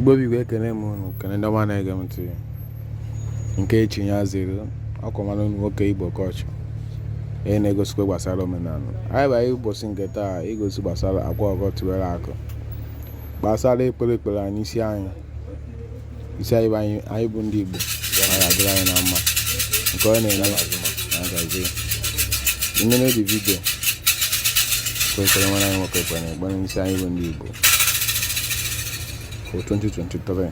Igbo bụ Igbo, ekene m unu, kene ndị ọma na-ege m ntị. Nke echi ya ziri ọkwa nwanne unu nwoke Igbo Culture, onye na-egosikwa gbasara omenala anyị. Bụ anyị ụbọchị nke taa igosi gbasara akwa ọkụkọ tiwara akụ, gbasara ekpere ekpere anyị isi anyị isi anyị bụ anyị anyị bụ ndị Igbo. Ọ ga-adịrị anyị na mma. Nke onye na-eme na ngazi nene dị video kwekere nwanne anyị nwoke kwere ekpere n'isi anyị bụ ndị Igbo for 2023.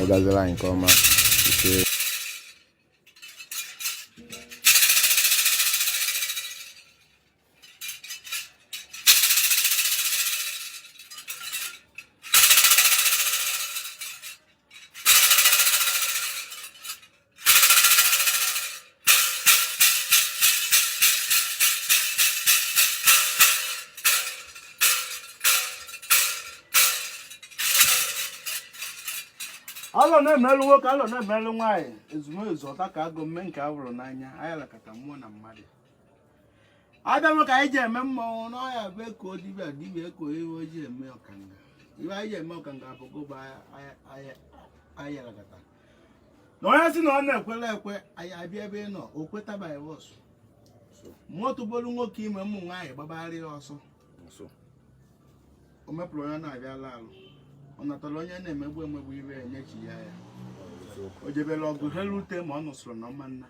Ọ gaziri anyị nke ọma. Ise. Alọ na-emelụ nwoke, alọ na-emelụ nwaanyị, ezumezu ọta ka agụ mme nke a hụrụ n'anya. Anyị lakọta mmụọ na mmadụ abịa m ka anyị ji eme mmọnwụ n'ọhịa bụ eko dibịa dibịa eko iwe o ji eme ọkanga. Iwe anyị ji eme ọkanga abụgo bụ anyị lakọta na onye sị na ọ na-ekwere ekwe, anyị abịa ebe ị nọ o kweta by force. Mmụọ tụbolu nwoke ime, ụmụ nwaanyị gbabara ya ọsọ. O mepụrụ onye na-abịa ala alụ, ọ natara onye na-emegbu emegbu ibe enyechi ya ya o jebere ọgụ ha rute ma ọ nụsịrị na ọma nna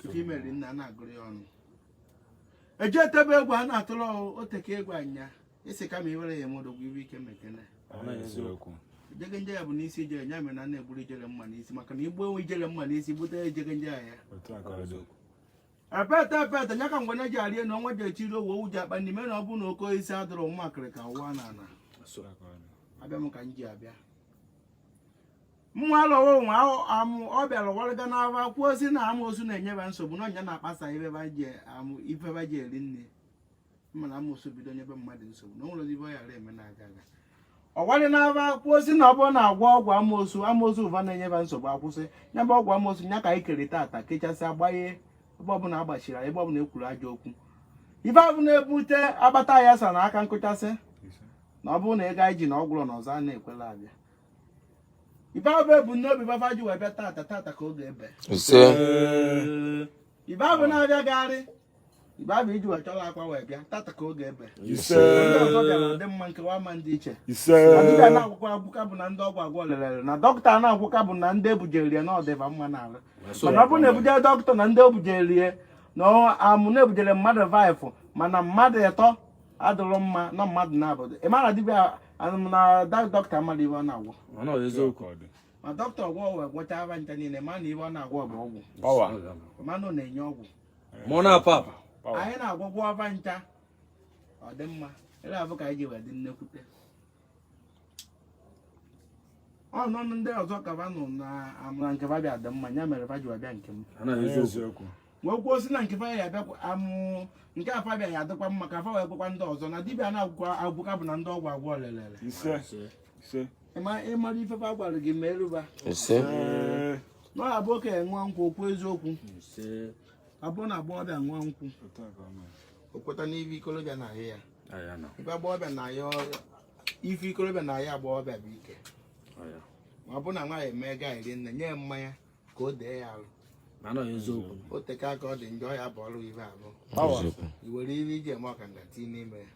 ife imeri nna na-agụrụ ya ọnụ eji etebe egwu a na-atụrụ oteke egwu anya isi kama iwere ya emodogwu ibe ike mekene. Ejege nje ya bụ n'isi ijele ya mere na na-egburu ijele mma n'isi, maka na igbu ijele mma n'isi bute ejege nje ya epete epete nya ka ngwene ji arị enu ọnwa ji echiri owu owu ji akpa n'ime na ọ bụ na oke osisi adụrụ nwa akịrị ka ụwa na ana abịa m ka m ji abịa mmụọ alọwa onwe amụ ọ bịara warịga n'ava kwuo si na amoosu na-enyeba nsogbu na ọnya na-akpasa ifeba ji eri nne. Mana amoosu bido nyebe mmadụ nsogbu na o nwere ibe ọ ghara eme na-aga aga ọwarị n'ava kwuo si na ọ bụrụ na agwọ ọgwụ amoosu, amoosu ụva na-enyeba nsogbu akwụsị. Ya bụ ọgwụ amoosu nya ka anyị kere tata kechasị agbanye ebe ọbụla agbachiri, ebe ọbụla ekwuru ajọ okwu, ife ahụ na-ebute akpata ya sa na aka nkụchasị na ọ bụrụ na ego anyị ji na ọgwụrụ na ọzọ a na-ekwela abịa. Ife ahụ bụ ebumnobi bafa ji wee bịa tata tata ka oge ebe. Ise. Ife ahụ na-abịa garị, ife ahụ iji wee chọrọ akwa wee bịa tata ka oge ebe. Ise. Ndị ọzọ bịara dị mma, nkewa ama ndị iche. Ise. Na dibịa na-agwụkwa agwụka bụ na ndị ọgwụ agwọ lelere, na dọkịta na-agwụka bụ na ndị ebujere ya na ọdịba mma n'ala. Mana ọ bụrụ na ebujere dọkịta na ndị ebujere ya na amụ na-ebujere mmadụ 5, mana mmadụ 3 adịrọ mma na mmadụ na-abụdo, ị mara dibịa na dọkịta mmadụ ibe ọ na-agwọ. Ma dọkịta ọgwọ wee gwọcha aba ncha niile, ma na ibe ọ na-agwọ bụ ọgwụ, manụ na-enye ọgwụ. Anyị na-agwọgwọ ọba ncha ọ dị mma ele abụ ka anyị ji wee dị nnekwute ọnụnụ. Ndị ọzọ ka ba nụ na amụra nke ba bịa dị mma, ya mere ba ji wee bịa nke m wee kwuo si na nke fa ya abịa amụ nke afa bịa ya adịkwa mma ka afa wee gwakwa ndị ọzọ na dibịa na-agwụkwa agwụka bụ na ndị ọgwụ agwọ lelele. Ise. Ise. Ịmara ife fa gwara gị ma eruba. Ise. Na ọ ya bụ okenye ṅụọ nkwụ okwu eziokwu, ọ bụrụ na agbọghọbịa ṅụọ nkwụ o kweta n'ife ikolobịa na-ahịa ya, ife agbọghọbịa na-ahịa, ife ikolobịa na-ahịa agbọghọbịa bụ ike. Ma ọ bụ na nwaanyị eme ga eri nne nye ya mmanya ka o dee ya arụ, o teka aka ọ dị njọ ya bụ ọrụ ibe abụọ i were ibe iji eme ọkanga tii n'ime ya.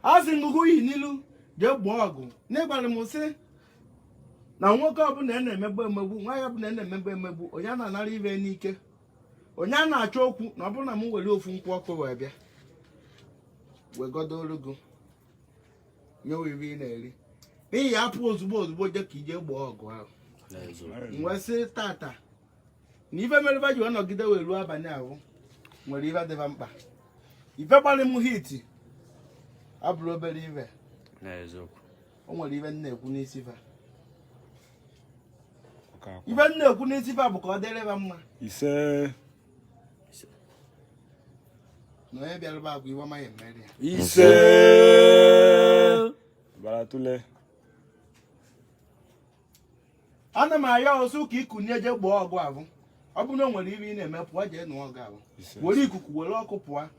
A sị ngụgụ yi n'ilu jee gboo ọgụ n'ịgwara m sị na nwoke ọbụla a na-emegbu emegbu, nwaanyị ọbụla a na-emegbu emegbu, onye a na-anara ibe n'ike, onye a na-achọ okwu, na ọ bụrụ na m were ofu nkwụ ọkụ wee bịa wee godo olu gị nyewe ibe ị na-eri n'ihi ya pụọ ozugbo ozugbo jee ka ije gboo ọgụ ahụ. M wee sị tata na ife mere ba ji wee nọgide wee ruo abalị ahụ nwere ife dịba mkpa. Ife gbalị m hiti abụrụ obere ife. O nwere ife m na-ekwu n'isi fa. Ife m na-ekwu n'isi fa bụ ka ọ dịrị fa mma. Ise. Na onye bịara bụ agwa iwe ọma ya emeri ya. Ise. Bara tule. Ana m ayọ ọsọ ka ikunye jee gboo ọgụ ahụ. Ọ bụrụ na o nwere ibe ị na-eme, pụọ jee nụọ ọgụ ahụ, were ikuku were ọkụ pụọ.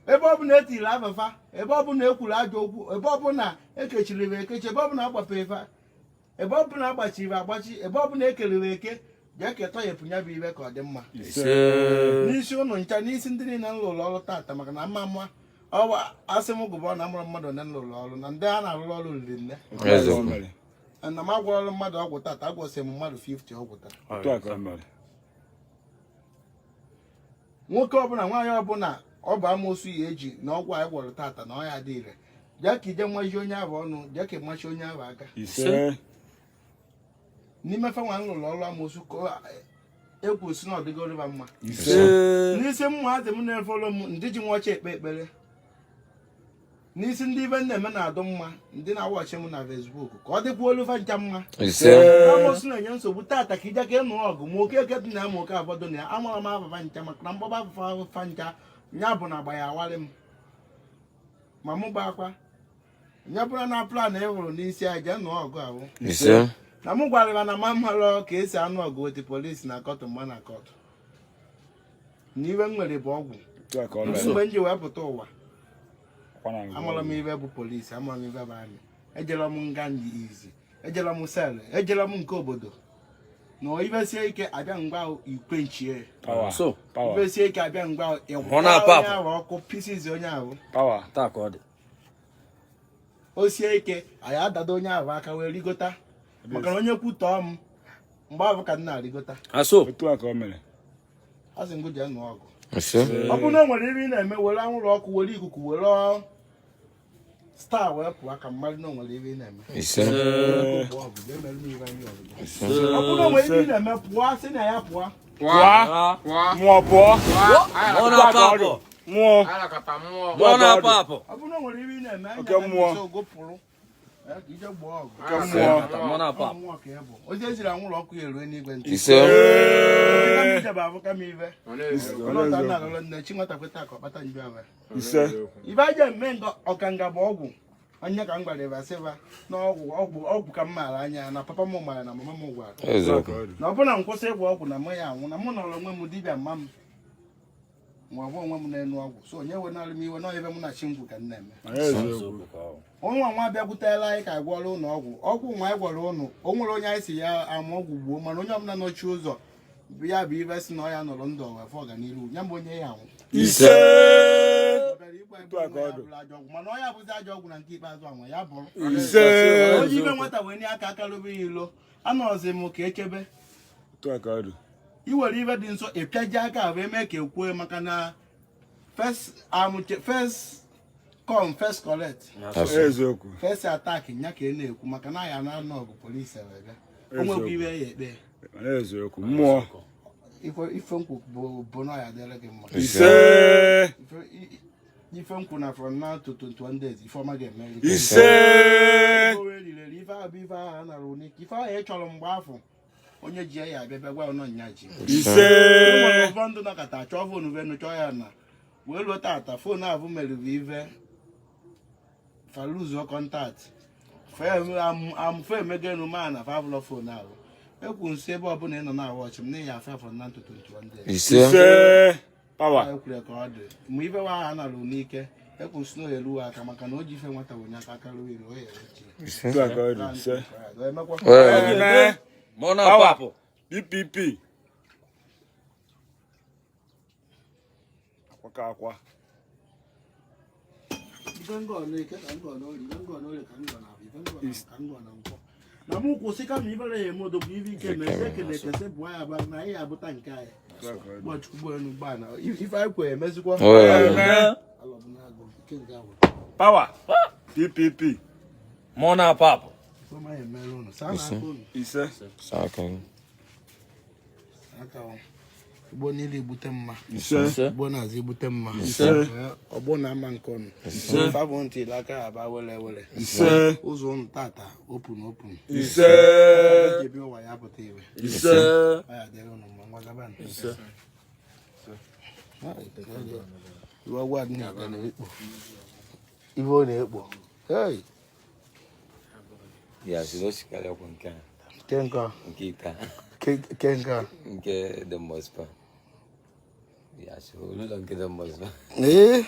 Ebe ọ bụla etiri afafa, ebe ọ bụla ekwuru ajọ okwu, ebe ọ bụla ekechiri ekechi, ebe ọ bụla agbapere fa, ebe ọ bụla agbachiri agbachi, ebe ọ bụla ekeriri eke, jee ka etọghepụ ya bụ ibe ka ọ dị mma n'isi ụnụ ncha, n'isi ndị niile m lụrụ ọrụ tata. Maka na mma mma ọwa asị m gụba na amụrụ mmadụ one m lụrụ ọrụ na ndị a na-arụrụ ọrụ riri nne. Na m agwọrọ mmadụ ọgwụ tata, agwọsị m mmadụ 50 ọgwụ taa. Nwoke ọbụla, nwaanyị ọbụla, ọ bụ amoosu ya eji na ọgwụ anyị gwọrọ tata na ọ ya dị ire, jee ka ije mmachi onye ahụ ọnụ, jee ka mmachi onye ahụ aka n'ime fanwa m lụrụ ọrụ amoosu, ka ekwu si na ọdịgorịba mma n'isi mmụọ m na-efolo m, ndị ji nwa ọcha ekpe ekpere n'isi ndị ibe na-eme na-adụ mma, ndị na-awọchi m na Facebook, ka ọ dịkwa olufa ncha mma. Amoosu na-enye nsogbu tata, ka ije ka ị nụọ ọgụ ma oke eke dị na ya, ma oke abọdụ na ya. Amara m afafa ncha, maka na mgbaba afafa ncha ya bụ na agba ya awalị m ma mụ gbakwa ya bụrụ na plan ị hụrụ n'isi anyị jee nụọ ọgụ ahụ na mụ gwara ya na ma mmalụ ka esi anụ ọgụ weti polisi na court, mgba na court, na iwe m nwere bụ ọgwụ. Mgbe m ji wee pụta ụwa, amara m ibe bụ polisi, amara m ibe bụ army, ejela m nga ndị izi, ejela m cell, ejela m nke obodo na ibe sie ike abịa ngwa ikwe nchie, ibe sie ike abịa ngwa ịgwa onye ahụ ọkụ pieces onye ahụ o sie ike anyị adado onye ahụ aka wee rigota, maka na onye kwutọọ m mgbe ahụ ka m na-arigota. A sị ngụ jee nụọ ọgụ. Ọ bụrụ na o nwere ihe ị na-eme, were anwụrụ ọkụ, were ikuku, were star wee pụọ ka mmadụ na o nwere ihe ị na-eme. Ọ bụrụ na o nwere ihe ị na-eme, pụọ, sị na ya pụọ. Mmụọ pụọ. Mmụọ. Ọ bụrụ na o nwere ihe ị na-eme, Oke mmụọ. pụrụ ka ije gbaa ọgụ. Mmụọ ka ị bụ. Ozi eziri anwụrụ ọkụ ya erue n'igwe ntị. Nne chi nwata kweta ka ọ kpata nju awa. Ibe aja eme nga ọkanga bụ ọgwụ onye ka m gwara ịba sịba na ọgwụ ọgwụ ọgwụ ka m maara anya na papa m maara na mama m gwara na ọ bụrụ na m kwụsị ịgwọ ọgwụ na mụ ya anwụ, na mụ nọrọ onwe m dibịa mma m ma ọ bụ onwe m n'elu ọgwụ, so onye wenara m iwe na ebe m na chi ngwu ka m na-eme. Nwa nwa bịakwutela anyị ka gwọrọ ụnụ ọgwụ ọgwụ nwa anyị gwọrọ ụnụ, o nwere onye anyị si ya ama ọgwụ gbuo, mana onye ọbụla nọchi ụzọ ya bụ ibe si na ọ ya nọrọ ndụ wefe ọganihu ya bụ onye ya anwụ. Ajọ ọgwụ, mana ọ ya bụzi ajọ ọgwụ na nke ikpeazụ anwa ya bụrụ onye ibe nwata wee nye aka aka lobe ya ilo, anọzi m ka echebe iwere ibe dị nsọ ịpịaji aka abụ eme ka ekwue, maka na first come, first collect, first attack nya ka ị na-ekwu, maka na ya na-anọ ọgụ polisi ewee bịa, o nwekwa ibe ya ekpe. Ife nkwụ bụ na ya dịrị gị mma. Ife nkwụ na from now to 21 days, ife ọma ga-eme gị. Ife ahụ bụ ife ahụ a nara n'ike, ife ahụ ị chọrọ mgbe afọ onye ji ya abịa bịa gwa nọ nya ji. Nwere ụfọdụ ndụ nọkọta chọọ phone venu chọọ ya na wee ruo tata, phone ahụ meriri ive faluzuo contact amfe emegenu ma na favụlọ phone ahụ ekwu nso ebe ọbụla ị nọ na awọchị m n'ihi afọ from now to 21 days. Ekwure ka ọ dị mgbe ife nwa ahụ nara n'ike, ekwu si na eruwe aka, maka na o ji ife nwata wenye aka karịa iri o ya ewechi. PPP akwa akwa. Ife ngọ n'eke ka ngọ n'orie, ife ngọ n'orie ka ngọ n'afọ, ife ngọ ka ngọ na nkwọ na mụ kwụsị, kama ibere ya eme odogwu ife ike ma eze ekele ekese bụọ ya ba na anyị abụta nke anyị ụbọchị ugbo elu gbaa na ife anyị kwere emezikwa. Power PPP. Mụ na-apụ apụ. Ife ọma ya emere ụnụ, saa na aka ụnụ. Ise. Aka ugbo niile egbute mma. Ise. Ugbo na-azụ egbute mma. Ọgbọ na-ama nke ụnụ fabụ ntị ile aka aba wele wele. Ise. Ụzọ ụnụ tata open open. Ise. Ebi ụwa ya pụta iwe. Ise. Ọ ya dịrị ụnụ mma, ngwa gaba. Iwe ọgwụ adị na-ekpo iwe ọ na-ekpo. Hey! Ya si o sikarịakwa nke a. Nke nke a. Nke ite a. Nke nke a. Nke dị mospa ya si olụlọ nke dị mospa. Ee.